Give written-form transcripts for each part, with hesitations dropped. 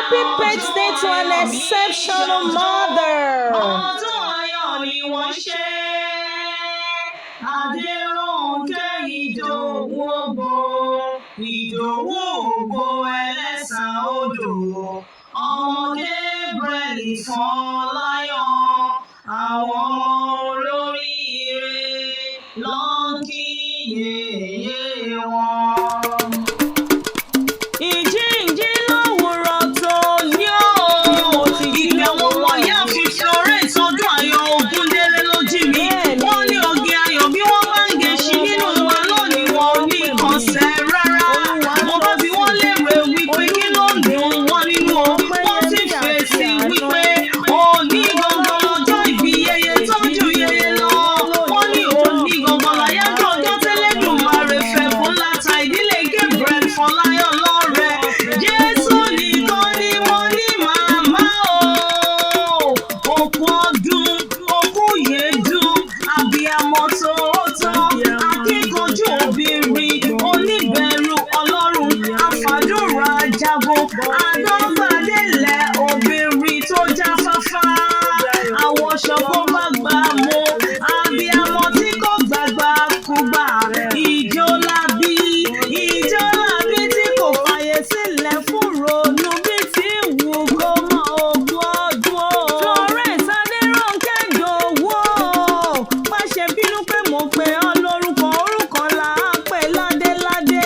Happy birthday to an exceptional mother. Ọdún ayọ̀ ni wọ́n ṣe. Adérónkẹ́ Ìdòwú Ògbó, Ìdòwú Ògbó ẹlẹ́sà odò. Ọmọ Gabriel Fọláyọ̀, àwọn ọmọ olóríire ló ń kí yèyé wọn. Ìjíǹjí lówùrọ̀ tó ní o. Ìpè àwọn ọmọ ìyáàfin Florence ọdún ayọ̀ Ogúndélé ló jí mi. Wọ́n ní oge ayọ̀ bí wọ́n bá ń gẹṣin nínú wa lónìí, wọn ò ní kọsẹ̀ rárá. Mo bá bi wọ́n léèrè wípé kí ló ń dùn wọ́n nínú o. Wọ́n sì fèsì wípé òní gangan lọ́jọ́ ìbí yeye tó ju yeye lọ. Wọ́n ní òní gangan láyájọ́ ọjọ́ tẹ́lẹ̀dùmarè fẹ́ fún láta ìdílé Gabriel Fọláyọ̀ lọ́rẹ. Jésù nìkan ni mo ní màmá o. Òkú ọdún, òkú yèédún, abiyamọ tòótọ́, akíkanjú obìnrin, oníbẹ̀rù Ọlọ́run, àfàdúrà jagun, àdọ́gbàdélẹ̀ obìnrin tó jáfáfá. Àwọn ṣọ̀kọ́ bá gbà mọ́, abiyamọ tí kò gbàgbà kúgbà, ìjó làbí, ìjó làbí tí kò fàyè sílẹ̀ fún ronú bí tí wù kó mọ ogún ọdún o. Florence Adérónkẹ́ Ìdòwú o, má ṣe bínú pé mo pè ọ́ lórúkọ, orúkọ là á pè ládéládé.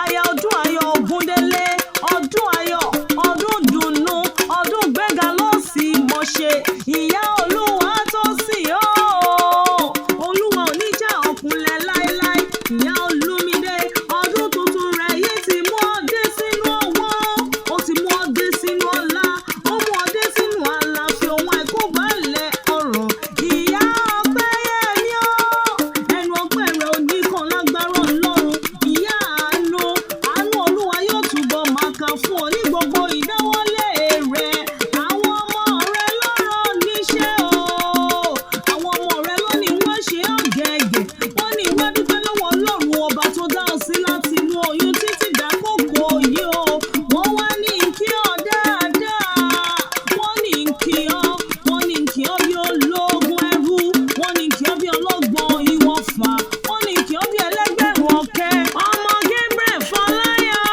Aya ọdún ayọ̀ Ògúndélé, ọdún ayọ̀, ọdún dùnnú, ọdún gbéga ló sì mọ̀ ṣe. Ìyá Olúwa tó sì ó. Olúwa ò ní já ọkùnlẹ̀ láéláé. Ìyá Olúmídé, ọdún tuntun rẹ̀ yìí ti mú ọ dé sínú owó. Ó ti mú ọ dé sínú ọlá. Ó mú ọ dé sínú àlàáfíà òun àìkú balẹ̀ ọ̀rọ̀. Ìyá Ọpẹ́yẹmí o, ẹnu ọpẹ́ rẹ̀ ò ní kan lágbára Ọlọ́run. Ìyá àánú, àánú Olúwa yóò túbọ̀ máa kà fún ọ ní gbogbo ìdáwọ́lé rẹ̀. Àwọn ọmọ rẹ lọ́rọ̀ níṣẹ́ o. Àwọn ọmọ rẹ ló ní wọ́n ṣe ọ̀gẹ̀gẹ̀. Wọ́n ní wọ́n dúpẹ́ lọ́wọ́ Ọlọ́run ọba tó dá ọ sí láti inú oyún títí dákòókò yìí o. Wọ́n wá ní kí ọ dáadáa. Wọ́n ní kí ọ, wọ́n ní kí ọ bí ológun ẹrú. Wọ́n ní kí ọ bí ọlọ́gbọ́n ìwọ̀fà. Wọ́n ní kí ọ bí ẹlẹ́gbẹ̀rún ọ̀kẹ́. Ọmọ Gabriel Fọláyọ̀,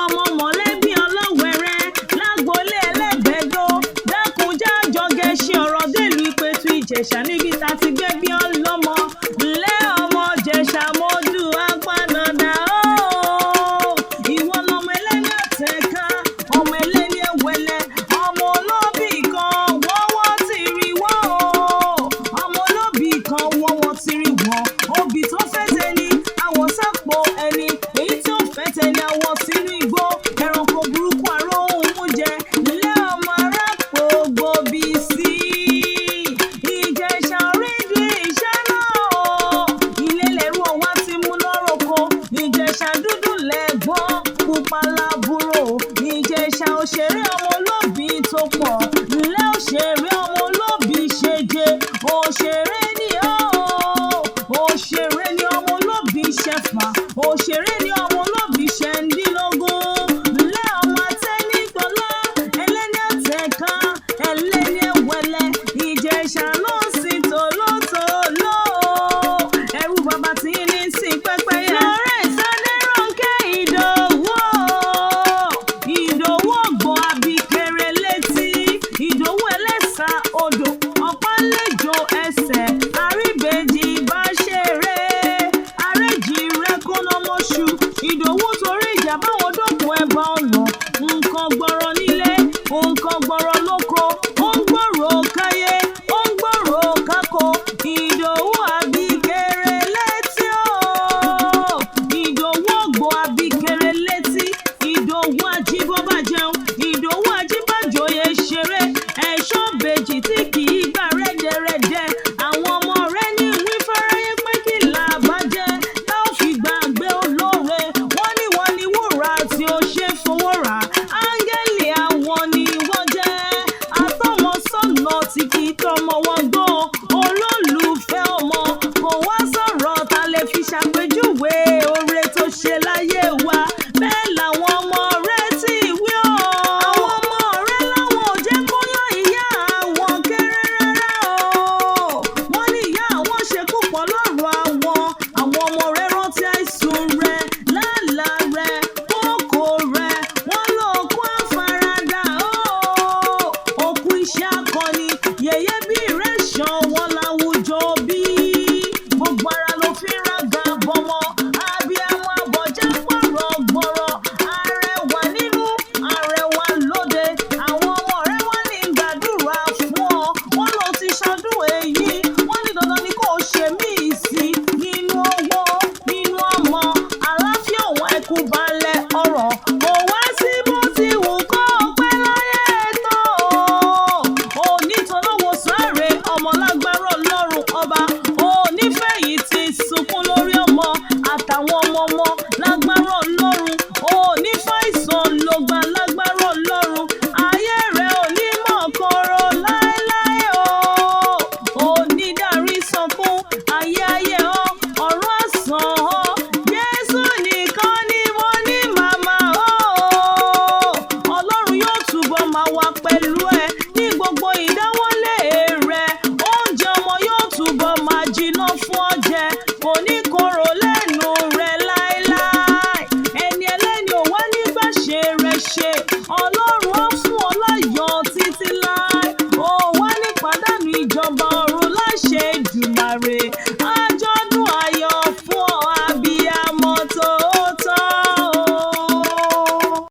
ọmọ mọ̀lẹ́bí ọlọ́wẹ̀rẹ̀ lágboolé ẹlẹ́gbẹ̀dọ́. Dákunjájọ gẹṣin ọ̀rọ̀ dèlú Ìpẹ̀tù Ìjẹ̀ṣà níbi tá a ti gbé bí ọlọ́mọ. Ńlẹ́ ọmọ Ìjẹ̀ṣà mọ́dù apánadà o. Ìwọ lọmọ ẹlẹ́ni àtẹ̀ká, ọmọ ẹlẹ́ni ẹ̀wẹ̀lẹ̀, ọmọ olóbì kan wọ́wọ́ ti rí wọ́ o. Ọmọ olóbì kan wọ́wọ́ ti rí wọ́. Obì tó fẹ́ tẹni, àwọ̀ sápò ẹni. Èyí tí ó fẹ́ tẹni, àwọ̀ sínú igbó. Ẹranko burúkú aró òun jẹ. Ńlẹ́ ọmọ arápò gbòbí sí. Ìjẹ̀ṣà orídìí iṣẹ́ náà o. Ilé lẹ́rú ọwá ti mú lọ́rọ̀ kan. Ìjẹ̀ṣà dúdú lẹ́gbọ́n, pupa lábúrò. Ìjẹ̀ṣà òṣèré.